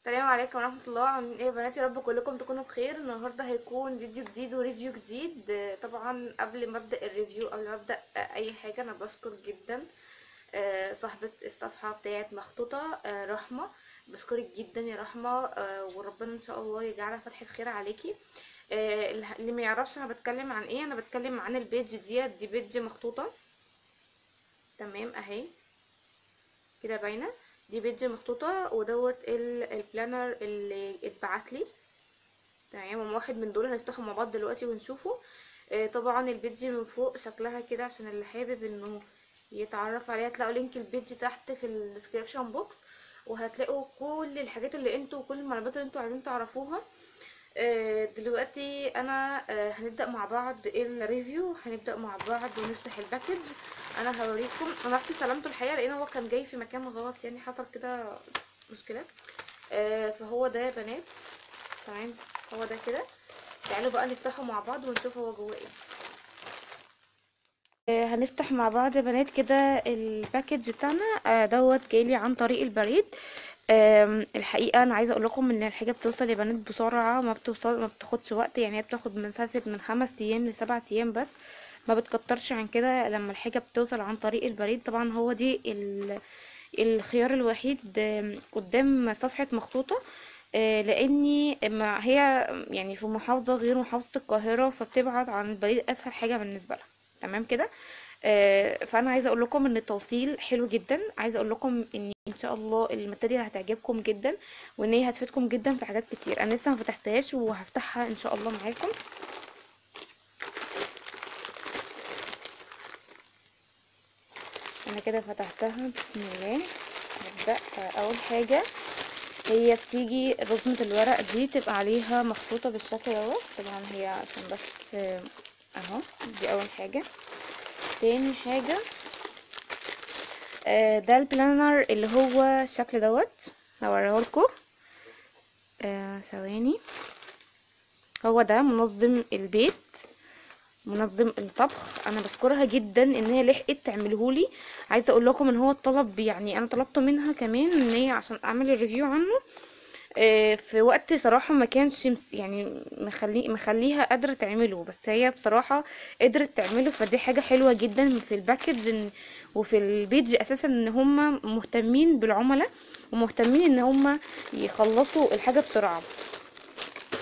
السلام عليكم ورحمة الله. عاملين ايه يا بنات؟ يا رب كلكم تكونوا بخير. النهارده هيكون فيديو جديد و review جديد. طبعا قبل ما ابدا ال review، قبل ما ابدا اي حاجة، انا بشكر جدا صاحبه الصفحة بتاعه مخطوطة رحمه، بشكرك جدا يا رحمه، وربنا ان شاء الله يجعلها فتحه خير عليكي. اللي ما يعرفش انا بتكلم عن ايه، انا بتكلم عن ال page دي page مخطوطة، تمام اهي كده باينة، دي page مخطوطة ودوت ال planner اللي اتبعت لي، تمام. واحد من دول هنفتحه مع بعض دلوقتي ونشوفه. طبعا ال page من فوق شكلها كده، عشان اللي حابب انه يتعرف عليها تلاقوا link ال page تحت في ال description box، وهتلاقوا كل الحاجات اللي انتوا وكل المعلومات اللي انتوا عايزين تعرفوها. دلوقتي انا هنبدا مع بعض ال review، هنبدا مع بعض ونفتح ال package. انا هوريكم، انا رحت سلمته الحقيقة لان هو كان جاي في مكان غلط، يعني حصل كده مشكلة. فهو ده يا بنات، تمام، هو ده كده. تعالوا بقى نفتحه مع بعض ونشوف هو جوه ايه. هنفتح مع بعض يا بنات كده ال package بتاعنا دوت، جايلي عن طريق البريد. الحقيقة انا عايزه اقول لكم ان الحاجة بتوصل يا بنات بسرعة، ما بتوصل، ما بتاخدش وقت، يعني هي بتاخد مسافة من 5 ايام ل7 ايام بس، ما بتكترش عن كده لما الحاجة بتوصل عن طريق البريد. طبعا هو دي الخيار الوحيد قدام صفحة مخطوطة، لاني ما هي يعني في محافظة غير محافظة القاهرة، فبتبعت عن البريد اسهل حاجة بالنسبة لها، تمام كده. فانا عايزه اقول لكم ان التوصيل حلو جدا، عايزه اقول لكم ان ان شاء الله ال material هتعجبكم جدا، وان هي هتفيدكم جدا في حاجات كتير. انا لسه ما فتحتهاش وهفتحها ان شاء الله معاكم. انا كده فتحتها، بسم الله. هبدا اول حاجة، هي بتيجي رزمه الورق دي تبقى عليها مخطوطة بالشكل دوت، طبعا هي عشان بس اهو، دي اول حاجة. تاني حاجة ده ال planner اللي هو الشكل دوت، هوريهولكوا ثواني. هو ده منظم البيت، منظم الطبخ. انا بشكرها جدا ان هي لحقت تعملهولي. عايزه اقول لكم ان هو الطلب، يعني انا طلبته منها كمان ان هي عشان اعمل ال review عنه في وقت صراحة ما كانش يعني مخليها قادرة تعمله، بس هي بصراحة قدرت تعمله، فدي حاجة حلوة جدا في ال package وفي ال page اساسا، ان هم مهتمين بالعملاء ومهتمين ان هم يخلصوا الحاجة بسرعة،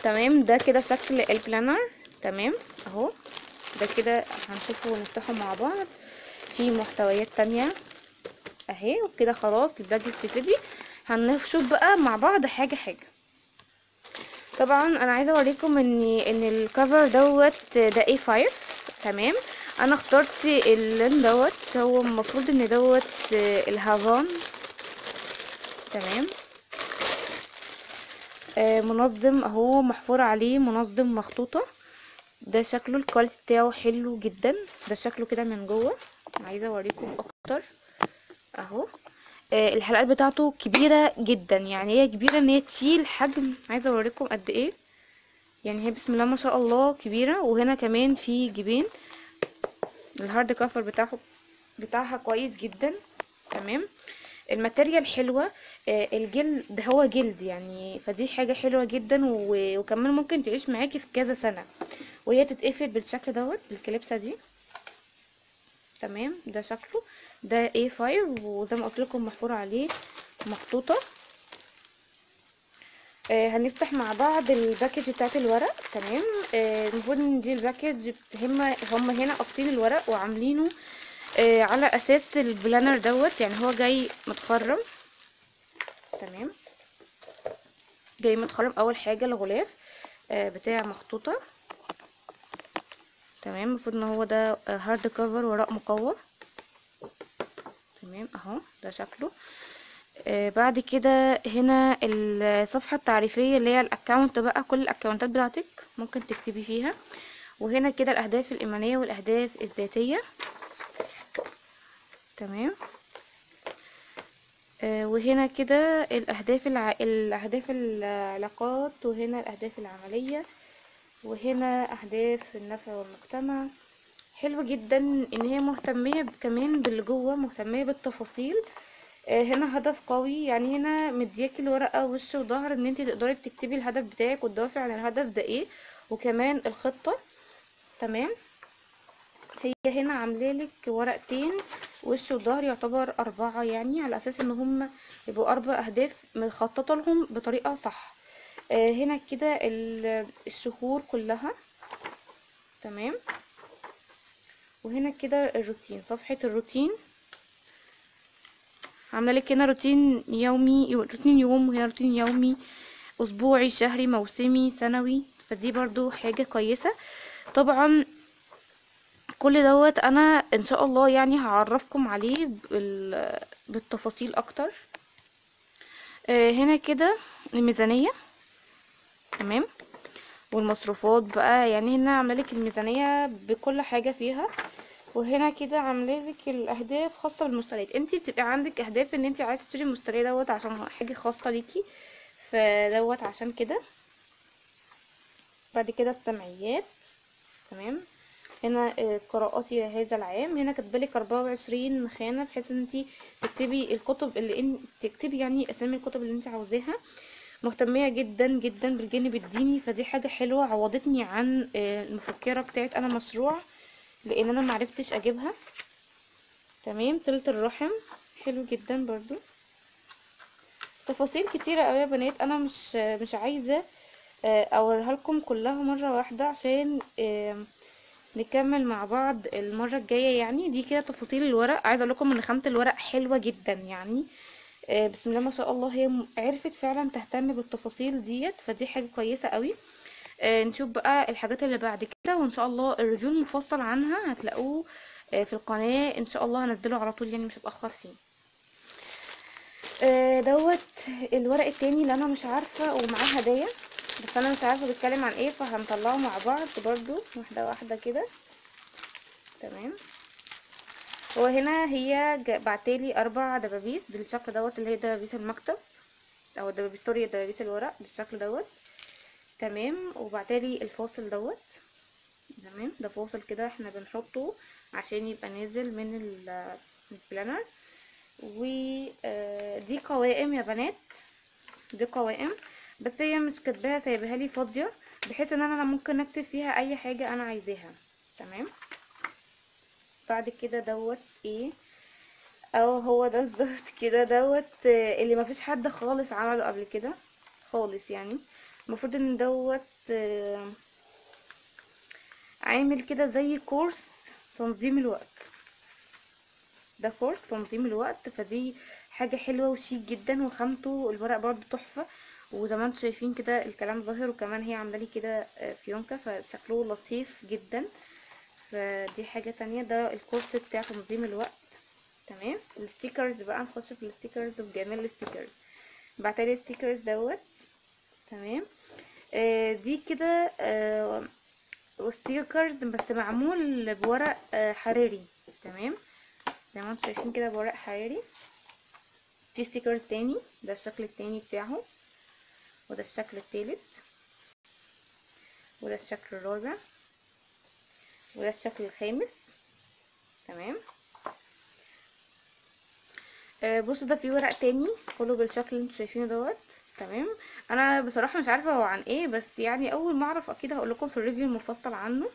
تمام. ده كده شكل ال planner، تمام اهو، ده كده هنشوفه ونفتحه مع بعض. في محتويات تانية اهي، وكده خلاص ال package فدي. هنشوف بقى مع بعض حاجة حاجة. طبعا انا عايزه اوريكم ان ال cover دوت ده A5، تمام. انا اخترت اللون دوت، هو المفروض ان دوت الهافان، تمام. منظم اهو، محفور عليه منظم مخطوطة. ده شكله، ال quality بتاعه حلو جدا. ده شكله كده من جوه، عايزه اوريكم اكتر اهو. الحلقات بتاعته كبيرة جدا، يعني هي كبيرة ان هي تشيل حجم. عايزه اوريكم قد ايه، يعني هي بسم الله ما شاء الله كبيرة. وهنا كمان في جيبين، ال hard cover بتاعها كويس جدا، تمام. ال material حلوة، الجلد ده هو جلد يعني، فدي حاجة حلوة جدا، وكمان ممكن تعيش معاكي في كذا سنة. وهي تتقفل بالشكل دوت بالكليبسه دي، تمام. ده شكله، ده A5، وزي ما قلت لكم محفور عليه مخطوطة. هنفتح مع بعض ال package بتاعت الورق، تمام. المفروض ان دي ال package، هم هنا قاصين الورق وعاملينه على اساس ال planner دوت، يعني هو جاي متخرم، تمام. جاي متخرم. اول حاجة الغلاف بتاع مخطوطة، تمام. المفروض ان هو ده hard cover ورق مقوى، تمام اهو ده شكله. بعد كده هنا الصفحة التعريفيه اللي هي ال account بقى، كل ال accountات بتاعتك ممكن تكتبي فيها. وهنا كده الاهداف الايمانية والاهداف الذاتية، تمام. وهنا كده الاهداف الاهداف العلاقات، وهنا الاهداف العملية، وهنا اهداف النفع والمجتمع. حلو جدا ان هي مهتميه كمان باللي جوه، مهتميه بالتفاصيل. هنا هدف قوي، يعني هنا مدياكي الورقة وش وظهر ان انت تقدري تكتبي الهدف بتاعك والدافع عن الهدف ده ايه، وكمان الخطة. تمام. هي هنا عاملالك ورقتين وش وظهر، يعتبر 4 يعني، على اساس ان هم يبقوا 4 اهداف مخططه لهم بطريقة صح. هنا كده الشهور كلها. تمام. وهنا كده الروتين، صفحة الروتين عامله لك هنا روتين يومي، روتين يوم، وهنا روتين يومي، اسبوعي، شهري، موسمي، سنوي. فدي برضو حاجة كويسة. طبعا كل دوت انا ان شاء الله يعني هعرفكم عليه بالتفاصيل اكتر. هنا كده الميزانية. تمام. والمصروفات بقى، يعني هنا عامله لك الميزانية بكل حاجة فيها. وهنا كده عامله لك الاهداف خاصة بالمشتريات. انتي بتبقى عندك اهداف ان انتي عايزه تشتري المشتري دوت عشان حاجة خاصة ليكي، فدوت عشان كده. بعد كده السمعيات. تمام. هنا قراءاتي هذا العام، هنا كاتبالك 24 خانه بحيث ان انتي تكتبي الكتب اللي تكتبي يعني اسامي الكتب اللي انتي عاوزاها. مهتميه جدا جدا بالجانب الديني، فدي حاجة حلوة عوضتني عن المفكره بتاعت انا مشروع، لان انا معرفتش اجيبها. تمام. صله الرحم حلو جدا برضو. تفاصيل كتيرة قوي يا بنات، انا مش عايزه اوريها لكم كلها مرة واحدة عشان نكمل مع بعض المرة الجاية. يعني دي كده تفاصيل الورق. عايزه اقول لكم ان خامة الورق حلوة جدا يعني، بسم الله ما شاء الله، هي عرفت فعلا تهتم بالتفاصيل ديت، فدي حاجة كويسة قوي. نشوف بقى الحاجات اللي بعد كده، وان شاء الله ال review المفصل عنها هتلاقوه في القناة ان شاء الله، هنزله على طول يعني مش هتاخر فيه. دوت الورق التاني اللي انا مش عارفه، ومعاه هدايا بس انا مش عارفه بيتكلم عن ايه، فهنطلعه مع بعض برضو واحدة واحدة كده. تمام. وهنا هي بعتالي 4 دبابيس بالشكل دوت، اللي هي دبابيس المكتب او دبابيس، sorry، دبابيس الورق بالشكل دوت. تمام. وبعتالي الفاصل دوت. تمام. ده فاصل كده احنا بنحطه عشان يبقى نازل من ال planner. ودي قوائم يا بنات، دي قوائم بس هي مش كاتباها، سايبها لي فاضية بحيث ان انا ممكن اكتب فيها اي حاجة انا عايزاها. تمام. بعد كده دوت ايه، او هو ده بالظبط كده دوت اللي مفيش حد خالص عمله قبل كده خالص. يعني المفروض ان دوت عامل كده زي كورس تنظيم الوقت، ده كورس تنظيم الوقت، فدي حاجة حلوة وشيك جدا، وخامته الورق برضو تحفة، وزي ما انتم شايفين كده الكلام ظاهر، وكمان هي عامله لي كده فيونكه فشكله لطيف جدا. فدي حاجة تانية، ده الكورس بتاع تنظيم الوقت. تمام. ال stickers بقى، نخش في ال stickers وجمال ال stickers. بعتلي ال stickers دوت. تمام. دي كده stickers بس معمول بورق حراري. تمام. زي ما انتم شايفين كده بورق حراري. في stickers تاني، ده الشكل التاني بتاعه، وده الشكل التالت، وده الشكل الرابع، وده الشكل الخامس. تمام. بصوا ده في ورق تاني كله بالشكل اللي انتوا شايفينه دوت. تمام. انا بصراحة مش عارفه هو عن ايه، بس يعني اول ما اعرف اكيد هقول لكم في ال review المفصل عنه.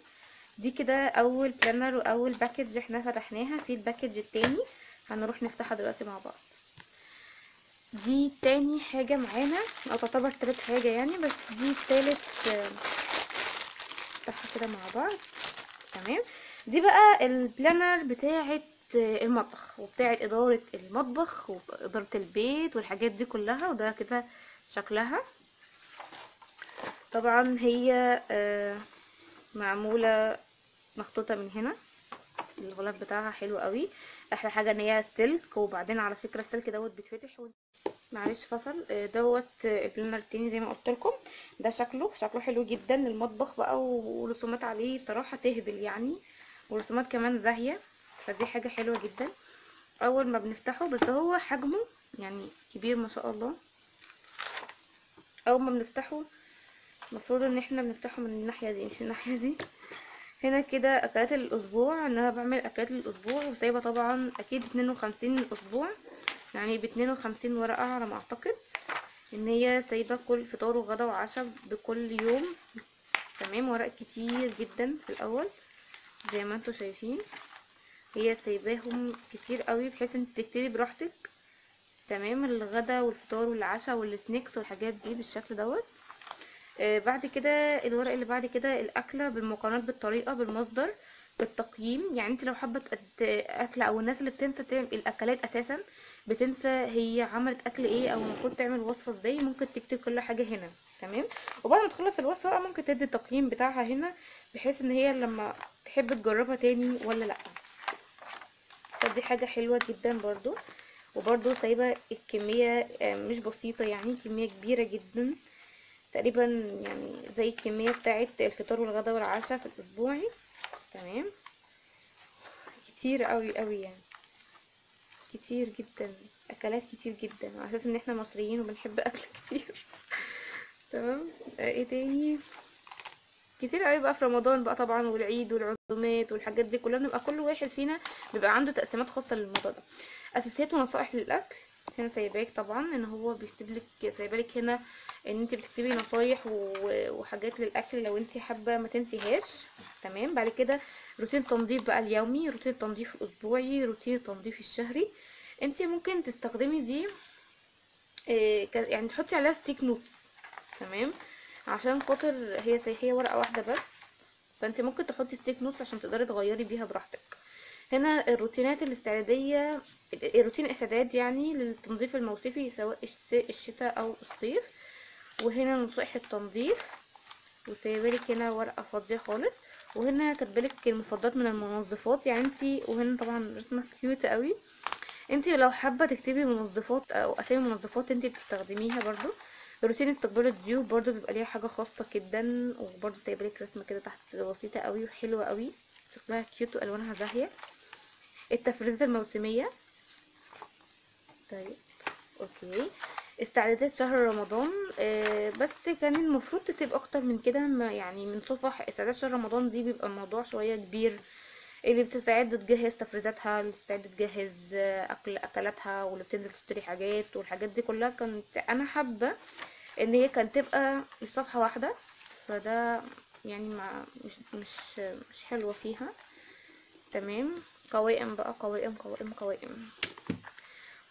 دي كده اول planner واول package احنا فتحناها. في ال package التاني هنروح نفتحها دلوقتي مع بعض. دي تاني حاجة معانا، او تعتبر تالت حاجة يعني، بس دي تالت. نفتحها كده مع بعض. تمام. دي بقى ال planner بتاعه المطبخ، وبتاعه ادارة المطبخ واداره البيت والحاجات دي كلها. وده كده شكلها. طبعا هي معمولة مخطوطة من هنا، الغلاف بتاعها حلو قوي. احلى حاجة ان هي سلك، وبعدين على فكرة السلك دوت بيتفتح معلش فصل دوت. ال planner التاني زي ما قلت لكم ده شكله حلو جدا للمطبخ بقى، ورسومات عليه بصراحة تهبل يعني، ورسومات كمان زاهيه، فدي حاجة حلوة جدا. اول ما بنفتحه، بس هو حجمه يعني كبير ما شاء الله. اول ما بنفتحه المفروض ان احنا بنفتحه من الناحية دي مش الناحية دي. هنا كده اكلات الاسبوع، ان انا بعمل اكلات الاسبوع، وسايبه طبعا اكيد 52 اسبوع، يعني ب52 ورقة على ما اعتقد، ان هي سايبه كل فطار وغدا وعشاء بكل يوم. تمام، ورق كتير جدا في الاول زي ما انتم شايفين، هي سايباهم كتير قوي بحيث انت تكتبي براحتك. تمام، الغدا والفطار والعشاء وال snacks والحاجات دي بالشكل دوت. بعد كده الورق اللي بعد كده الاكلة بالمقارنات، بالطريقة، بالمصدر، بالتقييم. يعني انت لو حابة اكله، او الناس اللي بتنسى تعمل الاكلات اساسا، بتنسى هي عملت اكل ايه او المفروض تعمل وصفه ازاي، ممكن تكتب كل حاجة هنا. تمام، وبعد ما تخلص الوصفة بقى ممكن تدي التقييم بتاعها هنا، بحيث ان هي لما تحب تجربها تاني ولا لا. فدي حاجة حلوة جدا برضو. وبرضو سايبه الكمية مش بسيطة، يعني كمية كبيرة جدا تقريبا، يعني زي الكمية بتاعه الفطار والغدا والعشاء في الاسبوعي. تمام، كتير قوي قوي، يعني كتير جدا، اكلات كتير جدا، على اساس ان احنا مصريين وبنحب اكل كتير. تمام، ايه تاني كتير قوي بقى في رمضان بقى طبعا، والعيد والعزومات والحاجات دي كلها، بنبقى كل واحد فينا بيبقى عنده تقسيمات خاصة للموضوع ده. اساسيات ونصائح للاكل هنا سايباك طبعا، ان هو بيكتب لك، سايبالك هنا ان انت بتكتبي نصايح وحاجات للاكل لو انت حابة ما تنسيهاش. تمام، بعد كده روتين تنظيف بقى اليومي، روتين تنظيف الاسبوعي، روتين التنظيف الشهري. انت ممكن تستخدمي دي يعني تحطي عليها sticky note. تمام، عشان خاطر هي ورقة واحدة بس، فانت ممكن تحطي sticky note عشان تقدري تغيري بيها براحتك. هنا الروتينات الاستعداديه، روتين الاستعداد يعني للتنظيف الموسمي سواء الشتاء او الصيف. وهنا نصائح التنظيف، وسايبالك هنا ورقة فاضية خالص. وهنا كاتبالك المفضلات من المنظفات، يعني انت، وهنا طبعا رسمه cute قوي، انت لو حابة تكتبي منظفات او اسامي منظفات انت بتستخدميها برضو. روتين استقبال الضيوف برضو بيبقى ليها حاجة خاصة جدا، وبرضو سايبالك رسمه كده تحت بسيطة قوي وحلوه قوي، شكلها cute والوانها زاهيه. التفريزات الموسمية، طيب okay. استعدادات شهر رمضان، بس كان المفروض تسيب اكتر من كده، يعني من صفح استعدادات شهر رمضان دي بيبقى الموضوع شوية كبير، اللي بتستعد تجهز تفريزاتها، اللي بتستعد تجهز اكلاتها، واللي بتنزل تشتري حاجات والحاجات دي كلها. كنت انا حابة ان هي كانت تبقى صفحة واحدة، فده يعني ما مش حلوة فيها. تمام، قوائم بقى، قوائم قوائم قوائم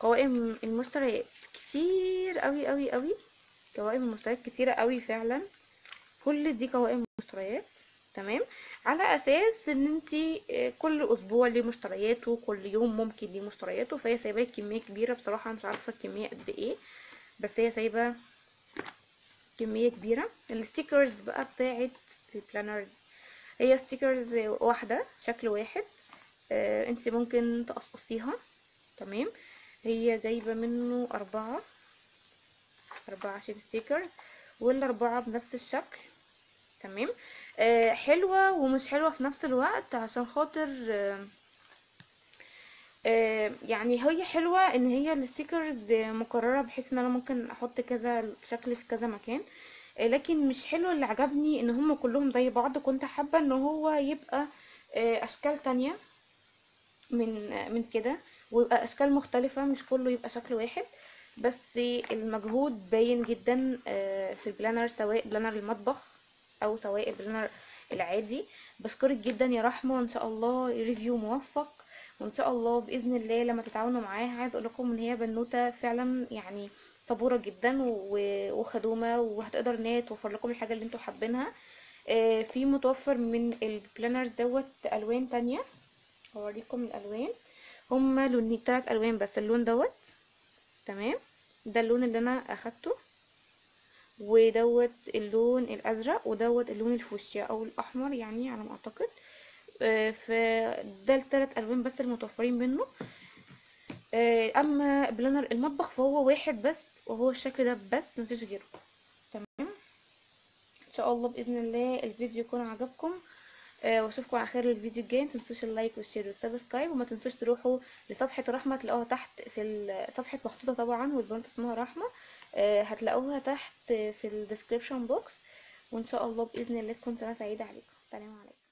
قوائم المشتريات كتير قوي قوي قوي، قوائم المشتريات كتيرة قوي فعلا، كل دي قوائم مشتريات. تمام، على اساس ان انتي كل اسبوع ليه مشترياته، كل يوم ممكن ليه مشترياته، فهي سايبه كمية كبيرة بصراحة، مش عارفه الكمية قد ايه، بس هي سايبه كمية كبيرة. ال stickers بقى بتاعه ال planner، هي stickers واحدة شكل واحد، انتي ممكن تقصقصيها. تمام، هي جايبه منه 4 sheet stickers، والاربعة بنفس الشكل. تمام، حلوة ومش حلوة في نفس الوقت، عشان خاطر يعني هي حلوة ان هي ال stickers مكررة، بحيث ان انا ممكن احط كذا شكل في كذا مكان، لكن مش حلو. اللي عجبني ان هم كلهم زي بعض، كنت حابة ان هو يبقى اشكال تانية من كده، ويبقى اشكال مختلفة، مش كله يبقى شكل واحد. بس المجهود باين جدا في ال planner، سواء planner المطبخ او سواء ال planner العادي. بشكرك جدا يا رحمه، وان شاء الله review موفق، وان شاء الله باذن الله لما تتعاونوا معاها. عايز اقول لكم ان هي بنوته فعلا يعني صبوره جدا وخدومه، وهتقدر ان هي توفر لكم الحاجة اللي انتوا حابينها. في متوفر من ال planner دوت الوان تانية، هوريكم الالوان. هما لونين، 3 الوان بس، اللون دوت تمام، ده اللون اللي انا اخدته، ودوت اللون الازرق، ودوت اللون الفوشيا او الاحمر يعني على ما اعتقد. فده الثلاث الوان بس المتوفرين منه. اما planner المطبخ فهو واحد بس، وهو الشكل ده بس، مفيش غيره. تمام، ان شاء الله باذن الله الفيديو يكون عجبكم، واشوفكم على خير الفيديو الجاي. ما تنسوش ال like وال share وال subscribe، وما تنسوش تروحوا لصفحة رحمه، تلاقوها تحت في صفحة محطوطة طبعا، والبنت اسمها رحمه، هتلاقوها تحت في ال description box. وان شاء الله باذن الله تكون سنة سعيدة عليكم. سلام عليكم.